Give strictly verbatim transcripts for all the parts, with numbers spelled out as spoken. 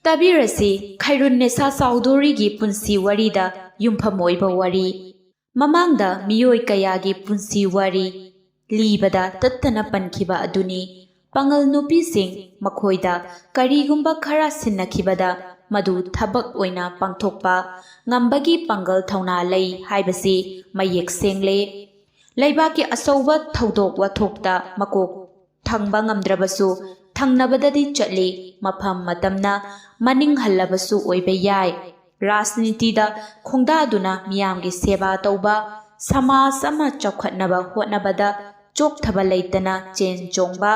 ꯇꯥꯕꯤꯔꯁꯤ ꯈꯩꯔꯨꯟ ꯅꯦꯁꯥ ꯆꯧꯙꯨꯔꯤꯒꯤ ꯄꯨꯟꯁꯤ ꯋꯥꯔꯤꯗ ꯌꯨꯝꯐꯝ ꯑꯣꯏꯕ ꯋꯥꯔꯤ꯫ ꯃꯃꯥꯡꯗ ꯃꯤꯑꯣꯏ ꯀꯌꯥꯒꯤ ꯄꯨꯟꯁꯤ ꯋꯥꯔꯤ ꯂꯤꯕꯗ ꯇꯠꯇꯅ ꯄꯟꯈꯤꯕ ꯑꯗꯨꯅꯤ꯫ ꯄꯥꯉꯜ ꯅꯨꯄꯤꯁꯤꯡ ꯃꯈꯣꯏꯗ ꯀꯔꯤꯒꯨꯝꯕ ꯈꯔ ꯁꯤꯟꯅꯈꯤꯕꯗ ꯃꯗꯨ ꯊꯕꯛ ꯑꯣꯏꯅ ꯄꯥꯡꯊꯣꯛꯄ ꯉꯝꯕꯒꯤ ꯄꯥꯡꯒꯜ ꯊꯧꯅꯥ ꯂꯩ ꯍꯥꯏꯕꯁꯤ ꯃꯌꯦꯛ ꯁꯦꯡꯂꯦ꯫ ꯂꯩꯕꯥꯛꯀꯤ ꯑꯆꯧꯕ ꯊꯧꯗꯣꯛ ꯋꯥꯊꯣꯛꯇ ꯃꯀꯣꯛ ꯊꯪꯕ ꯉꯝꯗ꯭ꯔꯕꯁꯨ ꯊꯪꯅꯕꯗꯗꯤ ꯆꯠꯂꯤ꯫ ꯃꯐꯝ ꯃꯇꯝꯅ ꯃꯅꯤꯡ ꯍꯜꯂꯕꯁꯨ ꯑꯣꯏꯕ ꯌꯥꯏ꯫ ꯔꯥꯖꯅꯤꯇꯤꯗ ꯈꯣꯡꯗꯥꯗꯨꯅ ꯃꯤꯌꯥꯝꯒꯤ ꯁꯦꯕꯥ ꯇꯧꯕ, ꯁꯃꯥꯖ ꯑꯃ ꯆꯥꯎꯈꯠꯅꯕ ꯍꯣꯠꯅꯕꯗ ꯆꯣꯛꯊꯕ ꯂꯩꯇꯅ ꯆꯦꯟ ꯆꯣꯡꯕ,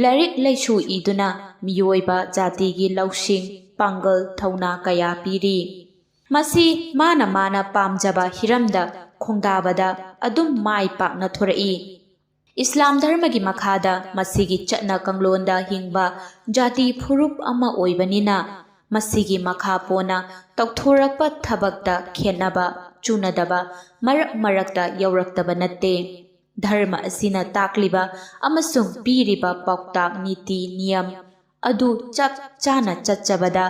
ꯂꯥꯏꯔꯤꯛ ꯂꯥꯏꯁꯨ ꯏꯗꯨꯅ ꯃꯤꯑꯣꯏꯕ ꯖꯥꯇꯤꯒꯤ ꯂꯧꯁꯤꯡ, ꯄꯥꯡꯒꯜ, ꯊꯧꯅꯥ ꯀꯌꯥ ꯄꯤꯔꯤ꯫ ꯃꯁꯤ ꯃꯥꯅ ꯃꯥꯅ ꯄꯥꯝꯖꯕ ꯍꯤꯔꯝꯗ ꯈꯣꯡꯗꯥꯕꯗ ꯑꯗꯨꯝ ꯃꯥꯏ ꯄꯥꯛꯅ ꯊꯣꯔꯛꯏ꯫ ꯏꯁꯂꯥꯝ ꯙꯔꯃꯒꯤ ꯃꯈꯥꯗ ꯃꯁꯤꯒꯤ ꯆꯠꯅ ꯀꯥꯡꯂꯣꯟꯗ ꯍꯤꯡꯕ ꯖꯥꯇꯤ ꯐꯨꯔꯨꯞ ꯑꯃ ꯑꯣꯏꯕꯅꯤꯅ, ꯃꯁꯤꯒꯤ ꯃꯈꯥ ꯄꯣꯟꯅ ꯇꯧꯊꯣꯔꯛꯄ ꯊꯕꯛꯇ ꯈꯦꯠꯅꯕ, ꯆꯨꯅꯗꯕ ꯃꯔꯛ ꯃꯔꯛꯇ ꯌꯥꯎꯔꯛꯇꯕ ꯅꯠꯇꯦ꯫ ꯙꯔꯃ ꯑꯁꯤꯅ ꯇꯥꯛꯂꯤꯕ ꯑꯃꯁꯨꯡ ꯄꯤꯔꯤꯕ ꯄꯥꯎꯇꯥꯛ, ꯅꯤꯇꯤ ꯅꯤꯌꯝ ꯑꯗꯨ ꯆꯞ ꯆꯥꯅ ꯆꯠꯆꯕꯗ,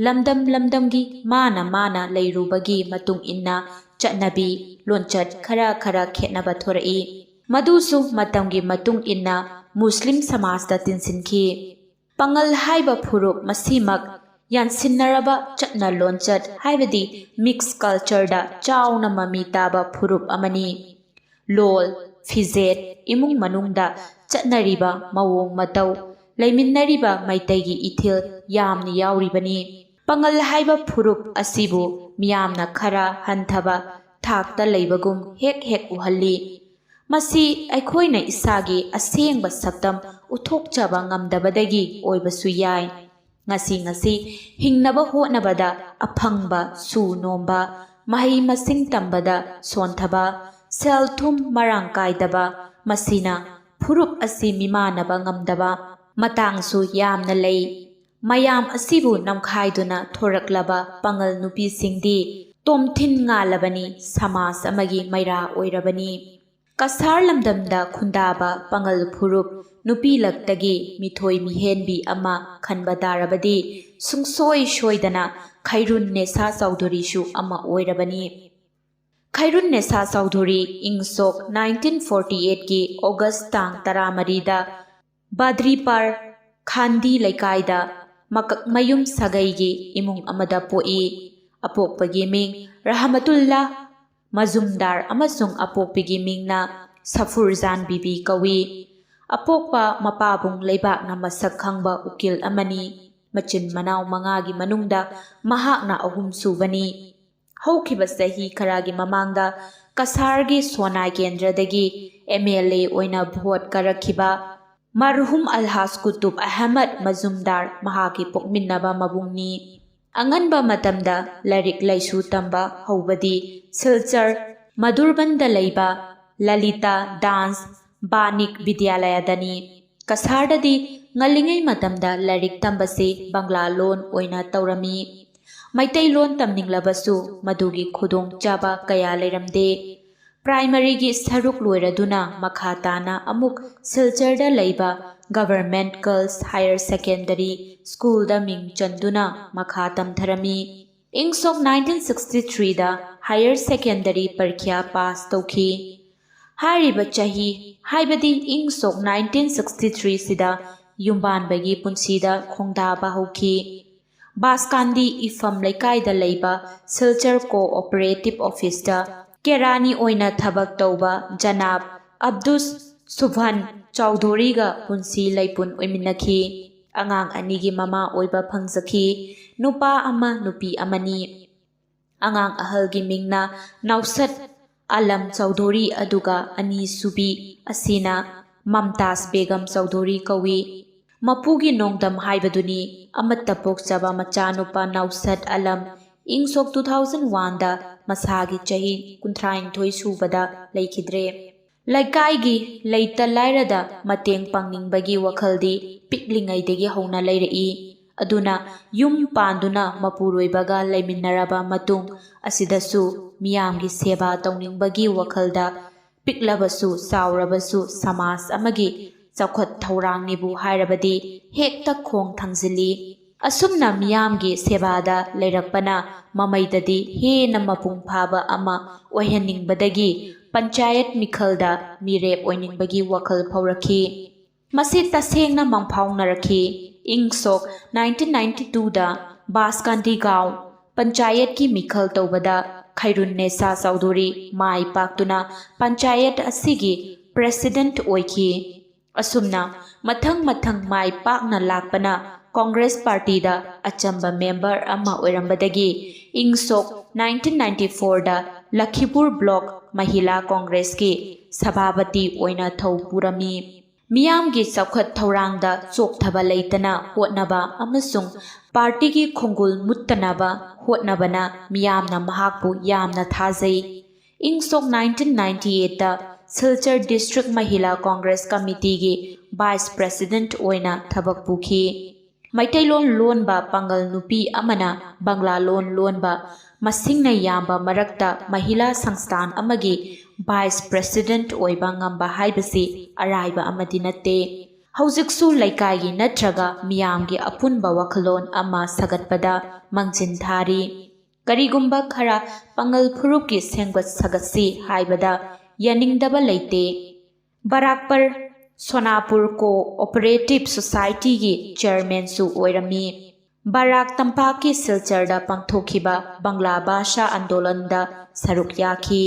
ꯂꯝꯗꯝ ꯂꯝꯗꯝꯒꯤ ꯃꯥꯅ ꯃꯥꯅ ꯂꯩꯔꯨꯕꯒꯤ ꯃꯇꯨꯡ ꯏꯟꯅ ꯆꯠꯅꯕꯤ, ꯂꯣꯟꯆꯠ ꯈꯔ ꯈꯔ ꯈꯦꯠꯅꯕ ꯊꯣꯔꯛꯏ꯫ ꯃꯗꯨꯁꯨ ꯃꯇꯝꯒꯤ ꯃꯇꯨꯡ ꯏꯟꯅ ꯃꯨꯁꯂꯤꯝ ꯁꯃꯥꯖꯇ ꯇꯤꯟꯁꯤꯟꯈꯤ꯫ ꯄꯥꯉꯜ ꯍꯥꯏꯕ ꯐꯨꯔꯨꯞ ꯃꯁꯤꯃꯛ ꯌꯥꯟꯁꯤꯟꯅꯔꯕ ꯆꯠꯅ ꯂꯣꯟꯆꯠ, ꯍꯥꯏꯕꯗꯤ ꯃꯤꯛꯁ ꯀꯜꯆꯔꯗ ꯆꯥꯎꯅ ꯃꯃꯤ ꯇꯥꯕ ꯐꯨꯔꯨꯞ ꯑꯃꯅꯤ꯫ ꯂꯣꯜ, ꯐꯤꯖꯦꯠ, ꯏꯃꯨꯡ ꯃꯅꯨꯡꯗ ꯆꯠꯅꯔꯤꯕ ꯃꯑꯣꯡ ꯃꯇꯧ, ꯂꯩꯃꯤꯟꯅꯔꯤꯕ ꯃꯩꯇꯩꯒꯤ ꯏꯊꯤꯜ ꯌꯥꯝꯅ ꯌꯥꯎꯔꯤꯕꯅꯤ꯫ ꯄꯥꯉꯜ ꯍꯥꯏꯕ ꯐꯨꯔꯨꯞ ꯑꯁꯤꯕꯨ ꯃꯤꯌꯥꯝꯅ ꯈꯔ ꯍꯟꯊꯕ ꯊꯥꯛꯇ ꯂꯩꯕꯒꯨꯝ ꯍꯦꯛ ꯍꯦꯛ ꯎꯍꯜꯂꯤ꯫ ꯃꯁꯤ ꯑꯩꯈꯣꯏꯅ ꯏꯁꯥꯒꯤ ꯑꯁꯦꯡꯕ ꯁꯛꯇꯝ ꯎꯠꯊꯣꯛꯆꯕ ꯉꯝꯗꯕꯗꯒꯤ ꯑꯣꯏꯕꯁꯨ ꯌꯥꯏ꯫ ꯉꯁꯤ ꯉꯁꯤ ꯍꯤꯡꯅꯕ ꯍꯣꯠꯅꯕꯗ ꯑꯐꯪꯕ ꯁꯨ ꯅꯣꯝꯕ, ꯃꯍꯩ ꯃꯁꯤꯡ ꯇꯝꯕꯗ ꯁꯣꯟꯊꯕ, ꯁꯦꯜ ꯊꯨꯝ ꯃꯔꯥꯡ ꯀꯥꯏꯗꯕ, ꯃꯁꯤꯅ ꯐꯨꯔꯨꯞ ꯑꯁꯤ ꯃꯤꯃꯥꯟꯅꯕ ꯉꯝꯗꯕ ꯃꯇꯥꯡꯁꯨ ꯌꯥꯝꯅ ꯂꯩ꯫ ꯃꯌꯥꯝ ꯑꯁꯤꯕꯨ ꯅꯝꯈꯥꯏꯗꯨꯅ ꯊꯣꯔꯛꯂꯕ ꯄꯥꯉꯜ ꯅꯨꯄꯤꯁꯤꯡꯗꯤ ꯇꯣꯝꯊꯤꯟ ꯉꯥꯜꯂꯕꯅꯤ ꯁꯃꯥꯖ ꯑꯃꯒꯤ ꯃꯩꯔꯥ ꯑꯣꯏꯔꯕꯅꯤ꯫ ꯀꯁꯥꯔ ꯂꯝꯗꯝꯗ ꯈꯨꯟꯗꯥꯕ ꯄꯥꯉꯜ ꯐꯨꯔꯨꯞ ꯅꯨꯄꯤ ꯂꯛꯇꯒꯤ ꯃꯤꯊꯣꯏ ꯃꯤꯍꯦꯟꯕꯤ ꯑꯃ ꯈꯟꯕ ꯇꯥꯔꯕꯗꯤ, ꯁꯨꯡꯁꯣꯏ ꯁꯣꯏꯗꯅ ꯈꯩꯔꯨꯟ ꯅꯦꯁꯥ ꯆꯧꯙꯨꯔꯤꯁꯨ ꯑꯃ ꯑꯣꯏꯔꯕꯅꯤ꯫ ꯈꯩꯔꯨꯟ ꯅꯦꯁꯥ ꯆꯧꯙꯨꯔꯤ ꯏꯪ ꯁꯣꯛ nineteen forty eight ꯀꯤ August ꯇꯥꯡ ꯇꯔꯥꯃꯔꯤꯗ ꯕꯥꯗ꯭ꯔꯤꯄꯥꯔ ꯈꯥꯟꯗꯤ ꯂꯩꯀꯥꯏꯗ ꯃꯀꯛꯃꯌꯨꯝ ꯁꯥꯒꯩꯒꯤ ꯏꯃꯨꯡ ꯑꯃꯗ ꯄꯣꯛꯏ꯫ ꯑꯄꯣꯛꯄꯒꯤ ꯃꯤꯡ ꯔꯍꯃꯇꯨꯜꯂꯥ ꯃꯖꯨꯝꯗꯥꯔ ꯑꯃꯁꯨꯡ ꯑꯄꯣꯛꯄꯤꯒꯤ ꯃꯤꯡꯅ ꯁꯐꯨꯔꯖꯥꯟ ꯕꯤꯕꯤ ꯀꯧꯏ꯫ ꯑꯄꯣꯛꯄ ꯃꯄꯥꯕꯨꯡ ꯂꯩꯕꯥꯛꯅ ꯃꯁꯛ ꯈꯪꯕ ꯎꯀꯤꯜ ꯑꯃꯅꯤ꯫ ꯃꯆꯤꯟ ꯃꯅꯥꯎ ꯃꯉꯥꯒꯤ ꯃꯅꯨꯡꯗ ꯃꯍꯥꯛꯅ ꯑꯍꯨꯝꯁꯨꯕꯅꯤ꯫ ꯍꯧꯈꯤꯕ ꯆꯍꯤ ꯈꯔꯒꯤ ꯃꯃꯥꯡꯗ ꯀꯁꯥꯔꯒꯤ ꯁꯣꯅꯥ ꯀꯦꯟꯗ꯭ꯔꯗꯒꯤ M L A ꯑꯣꯏꯅ ꯚꯣꯠ ꯀꯥꯔꯛꯈꯤꯕ ꯃꯔꯍꯨꯝ ꯑꯜꯍꯥꯖ ꯀꯨꯇꯨꯕ ꯑꯍꯃꯗ ꯃꯖꯨꯝꯗꯥꯔ ꯃꯍꯥꯛꯀꯤ ꯄꯣꯛꯃꯤꯟꯅꯕ ꯃꯕꯨꯡꯅꯤ꯫ ꯑꯉꯟꯕ ꯃꯇꯝꯗ ꯂꯥꯏꯔꯤꯛ ꯂꯥꯏꯁꯨ ꯇꯝꯕ ꯍꯧꯕꯗꯤ ꯁꯤꯜꯆꯔ, ꯃꯗꯨꯔꯕꯟꯗ ꯂꯩꯕ ꯂꯂꯤꯇꯥ ꯗꯥꯟꯁ ꯕꯥꯅꯤꯛ ꯕꯤꯗ꯭ꯌꯥꯂꯌꯥꯗꯅꯤ꯫ ꯀꯁꯥꯔꯗꯗꯤ ꯉꯜꯂꯤꯉꯩ ꯃꯇꯝꯗ ꯂꯥꯏꯔꯤꯛ ꯇꯝꯕꯁꯤ ꯕꯪꯒ꯭ꯂꯥ ꯂꯣꯟ ꯑꯣꯏꯅ ꯇꯧꯔꯝꯃꯤ꯫ ꯃꯩꯇꯩꯂꯣꯟ ꯇꯝꯅꯤꯡꯂꯕꯁꯨ ꯃꯗꯨꯒꯤ ꯈꯨꯗꯣꯡꯆꯥꯕ ꯀꯌꯥ ꯂꯩꯔꯝꯗꯦ꯫ ꯄ꯭ꯔꯥꯏꯃꯔꯤꯒꯤ ꯁꯔꯨꯛ ꯂꯣꯏꯔꯗꯨꯅ ꯃꯈꯥ ꯇꯥꯅ ꯑꯃꯨꯛ ꯁꯤꯜꯆꯔꯗ ꯂꯩꯕ Government Girls Higher Secondary Schoolꯗ ꯃꯤꯡ ꯆꯟꯗꯨꯅ ꯃꯈꯥ ꯇꯝꯊꯔꯝꯃꯤ꯫ ꯏꯪ ꯁꯣꯛ nineteen sixty threeꯗ Higher Secondary ꯄꯔꯤꯈ꯭ꯌꯥ ꯄꯥꯁ ꯇꯧꯈꯤ꯫ ꯍꯥꯏꯔꯤꯕ ꯆꯍꯤ, ꯍꯥꯏꯕꯗꯤ ꯏꯪ ꯁꯣꯛ nineteen sixty threeꯁꯤꯗ ꯌꯨꯝꯕꯥꯟꯕꯒꯤ ꯄꯨꯟꯁꯤꯗ ꯈꯣꯡꯗꯥꯕ ꯍꯧꯈꯤ꯫ ꯕꯥꯁꯀꯥꯟꯗꯤ ꯏꯐꯝ ꯂꯩꯀꯥꯏꯗ ꯂꯩꯕ ꯁꯤꯜꯆꯔ ꯀꯣꯑꯣꯄꯔꯦꯇꯤꯚ ꯑꯣꯐꯤꯁꯇ ꯀꯦꯔꯥꯅꯤ ꯑꯣꯏꯅ ꯊꯕꯛ ꯇꯧꯕ ꯖꯅꯥꯕ ꯑꯕꯗꯨꯁ ꯁꯨꯚꯟ ꯆꯧꯙꯨꯔꯤꯒ ꯄꯨꯟꯁꯤ ꯂꯩꯄꯨꯟ ꯑꯣꯏꯃꯤꯟꯅꯈꯤ꯫ ꯑꯉꯥꯡ ꯑꯅꯤꯒꯤ ꯃꯃꯥ ꯑꯣꯏꯕ ꯐꯪꯖꯈꯤ꯫ ꯅꯨꯄꯥ ꯑꯃ, ꯅꯨꯄꯤ ꯑꯃꯅꯤ꯫ ꯑꯉꯥꯡ ꯑꯍꯜꯒꯤ ꯃꯤꯡꯅ ꯅꯧꯁꯠ ꯑꯂꯝ ꯆꯧꯙꯨꯔꯤ, ꯑꯗꯨꯒ ꯑꯅꯤꯁꯨꯕꯤ ꯑꯁꯤꯅ ꯃꯝꯇꯥꯖ ꯕꯦꯒꯝ ꯆꯧꯙꯨꯔꯤ ꯀꯧꯏ꯫ ꯃꯄꯨꯒꯤ ꯅꯣꯡꯗꯝ ꯍꯥꯏꯕꯗꯨꯅꯤ ꯑꯃꯠꯇ ꯄꯣꯛꯆꯕ ꯃꯆꯥꯅꯨꯄꯥ ꯅꯧꯁꯠ ꯑꯂꯝ ꯏꯪ ꯁꯣꯛ two thousand oneꯗ ꯃꯁꯥꯒꯤ ꯆꯍꯤ ꯀꯨꯟꯊ꯭ꯔꯥꯅꯤꯊꯣꯏ ꯁꯨꯕꯗ ꯂꯩꯈꯤꯗ꯭ꯔꯦ꯫ ꯂꯩꯀꯥꯏꯒꯤ ꯂꯩꯇ ꯂꯥꯏꯔꯗ ꯃꯇꯦꯡ ꯄꯥꯡꯅꯤꯡꯕꯒꯤ ꯋꯥꯈꯜꯗꯤ ꯄꯤꯛꯂꯤꯉꯩꯗꯒꯤ ꯍꯧꯅ ꯂꯩꯔꯛꯏ꯫ ꯑꯗꯨꯅ ꯌꯨꯝ ꯄꯥꯟꯗꯨꯅ ꯃꯄꯨꯔꯣꯏꯕꯒ ꯂꯩꯃꯤꯟꯅꯔꯕ ꯃꯇꯨꯡ ꯑꯁꯤꯗꯁꯨ ꯃꯤꯌꯥꯝꯒꯤ ꯁꯦꯕꯥ ꯇꯧꯅꯤꯡꯕꯒꯤ ꯋꯥꯈꯜꯗ ꯄꯤꯛꯂꯕꯁꯨ ꯆꯥꯎꯔꯕꯁꯨ ꯁꯃꯥꯖ ꯑꯃꯒꯤ ꯆꯥꯎꯈꯠ ꯊꯧꯔꯥꯡꯅꯤꯕꯨ ꯍꯥꯏꯔꯕꯗꯤ ꯍꯦꯛꯇ ꯈꯣꯡ ꯊꯥꯡꯖꯤꯜꯂꯤ꯫ ꯑꯁꯨꯝꯅ ꯃꯤꯌꯥꯝꯒꯤ ꯁꯦꯕꯥꯗ ꯂꯩꯔꯛꯄꯅ ꯃꯃꯩꯗꯗꯤ ꯍꯦꯟꯅ ꯃꯄꯨꯡ ꯐꯥꯕ ꯑꯃ ꯑꯣꯏꯍꯟꯅꯤꯡꯕꯗꯒꯤ ꯄꯟꯆꯥꯌꯠ ꯃꯤꯈꯜꯗ ꯃꯤꯔꯦꯞ ꯑꯣꯏꯅꯤꯡꯕꯒꯤ ꯋꯥꯈꯜ ꯐꯥꯎꯔꯛꯈꯤ꯫ ꯃꯁꯤ ꯇꯁꯦꯡꯅ ꯃꯪꯐꯥꯎꯅꯔꯛꯈꯤ꯫ ꯏꯪ ꯁꯣꯛ nineteen ninety twoꯗ ꯕꯥꯁꯀꯥꯟꯗꯤꯒꯥꯎ ꯄꯟꯆꯥꯌꯠꯀꯤ ꯃꯤꯈꯜ ꯇꯧꯕꯗ ꯈꯩꯔꯨꯟꯅꯦꯁꯥ ꯆꯧꯙꯨꯔꯤ ꯃꯥꯏ ꯄꯥꯛꯇꯨꯅ ꯄꯟꯆꯥꯌꯠ ꯑꯁꯤꯒꯤ president ꯑꯣꯏꯈꯤ꯫ ꯑꯁꯨꯝꯅ ꯃꯊꯪ ꯃꯊꯪ ꯃꯥꯏ ꯄꯥꯛꯅ ꯂꯥꯛꯄꯅ ꯀꯣꯡꯒ꯭ꯔꯦꯁ ꯄꯥꯔꯇꯤꯗ ꯑꯆꯝꯕ member ꯑꯃ ꯑꯣꯏꯔꯝꯕꯗꯒꯤ ꯏꯪ ꯁꯣꯛ nineteen ninety fourꯗ ꯂꯈꯤꯄꯨꯔ block ꯃꯍꯤꯂꯥ ꯀꯣꯡꯒ꯭ꯔꯦꯁꯀꯤ ꯁꯚꯥꯄꯇꯤ ꯑꯣꯏꯅ ꯊꯧ ꯄꯨꯔꯝꯃꯤ꯫ ꯃꯤꯌꯥꯝꯒꯤ ꯆꯥꯎꯈꯠ ꯊꯧꯔꯥꯡꯗ ꯆꯣꯛꯊꯕ ꯂꯩꯇꯅ ꯍꯣꯠꯅꯕ ꯑꯃꯁꯨꯡ ꯄꯥꯔꯇꯤꯒꯤ ꯈꯣꯡꯒꯨꯜ ꯃꯨꯠꯇꯅꯕ ꯍꯣꯠꯅꯕꯅ ꯃꯤꯌꯥꯝꯅ ꯃꯍꯥꯛꯄꯨ ꯌꯥꯝꯅ ꯊꯥꯖꯩ꯫ ꯏꯪ ꯁꯣꯛ nineteen ninety eightꯇ Silchar district ꯃꯍꯤꯂꯥ Congress committeeꯒꯤ vice president ꯑꯣꯏꯅ ꯊꯕꯛ ꯄꯨꯈꯤ꯫ ꯃꯩꯇꯩꯂꯣꯟ ꯂꯣꯟꯕ ꯄꯥꯉꯜ ꯅꯨꯄꯤ ꯑꯃꯅ ꯕꯪꯂꯥ ꯂꯣꯟ ꯂꯣꯟꯕ ꯃꯁꯤꯡꯅ ꯌꯥꯝꯕ ꯃꯔꯛꯇ ꯃꯍꯤꯂꯥ ꯁꯪꯁꯊꯥꯟ ꯑꯃꯒꯤ vice president ꯑꯣꯏꯕ ꯉꯝꯕ ꯍꯥꯏꯕꯁꯤ ꯑꯔꯥꯏꯕ ꯑꯃꯗꯤ ꯅꯠꯇꯦ꯫ ꯍꯧꯖꯤꯛꯁꯨ ꯂꯩꯀꯥꯏꯒꯤ ꯅꯠꯇ꯭ꯔꯒ ꯃꯤꯌꯥꯝꯒꯤ ꯑꯄꯨꯟꯕ ꯋꯥꯈꯜꯂꯣꯟ ꯑꯃ ꯁꯥꯒꯠꯄꯗ ꯃꯥꯡꯖꯤꯟ ꯊꯥꯔꯤ꯫ ꯀꯔꯤꯒꯨꯝꯕ ꯈꯔ ꯄꯥꯉꯜ ꯐꯨꯔꯨꯞꯀꯤ ꯁꯦꯝꯒꯠ ꯁꯥꯒꯠꯁꯤ ꯍꯥꯏꯕꯗ ꯌꯥꯅꯤꯡꯗꯕ ꯂꯩꯇꯦ꯫ ꯕꯔꯥꯛꯄꯔ ꯁꯣꯅꯥꯄꯨꯔ Co-operative Societyꯒꯤ chairmanꯁꯨ ꯑꯣꯏꯔꯝꯃꯤ꯫ ꯕꯔꯥꯛ ꯇꯝꯄꯥꯛꯀꯤ ꯁꯤꯜꯆꯔꯗ ꯄꯥꯡꯊꯣꯛꯈꯤꯕ ꯕꯪꯂꯥ ꯚꯥꯁꯥ ꯑꯟꯗꯣꯂꯟꯗ ꯁꯔꯨꯛ ꯌꯥꯈꯤ꯫